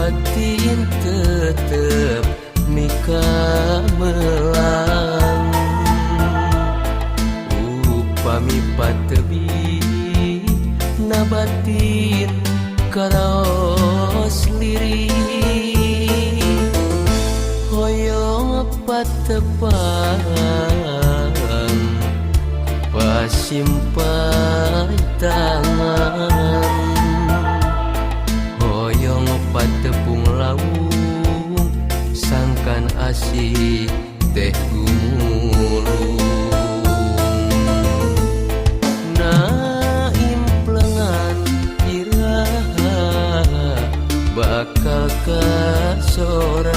Batin tetep mikamelang. Upami patebi na batin karaos lirih, hoyong patepang pasimpai tangan, hoyong patepung lawung sangkan asih teh gumulung. Na implengan iraha bakal kasorang,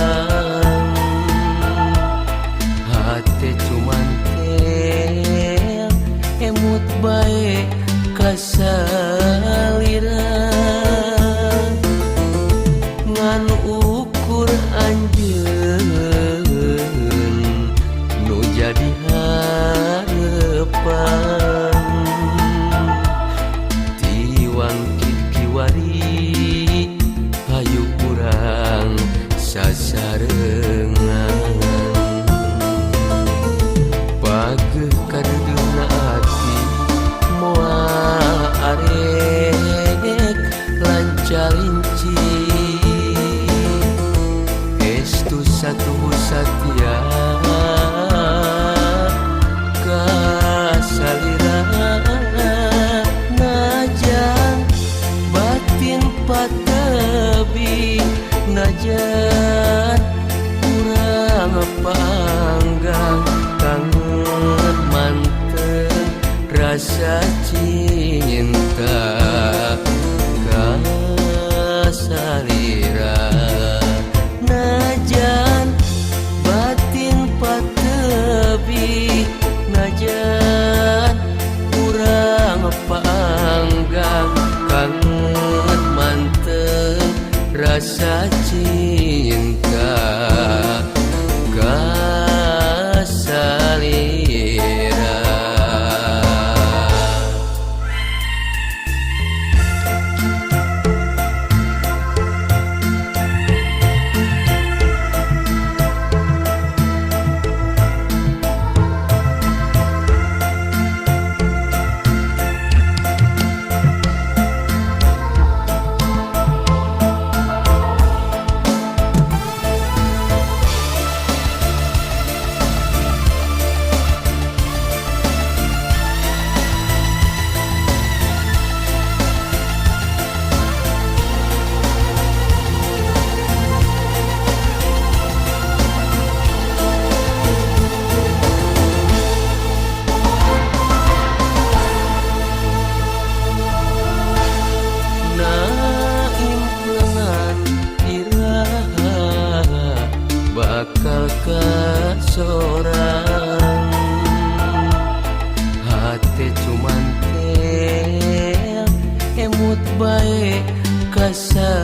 hate cuman tel emut bae kasalira, ngan ukur anjeun nu jadi harepan. Ti wangkid kiwari hayu urang sasarengan, pageuh kadeudeuna ati moal arek lancalinci. Estu satuhu satia kasalira, najan batin patebi, najan urang panggang kangen manten rasa cinta kasalira. Najan batin patebi, najan urang panggang kangen manten rasa cinta kasalira. Na implengan iraha bakal kasorang, hate cuman tel emut bae kasalira.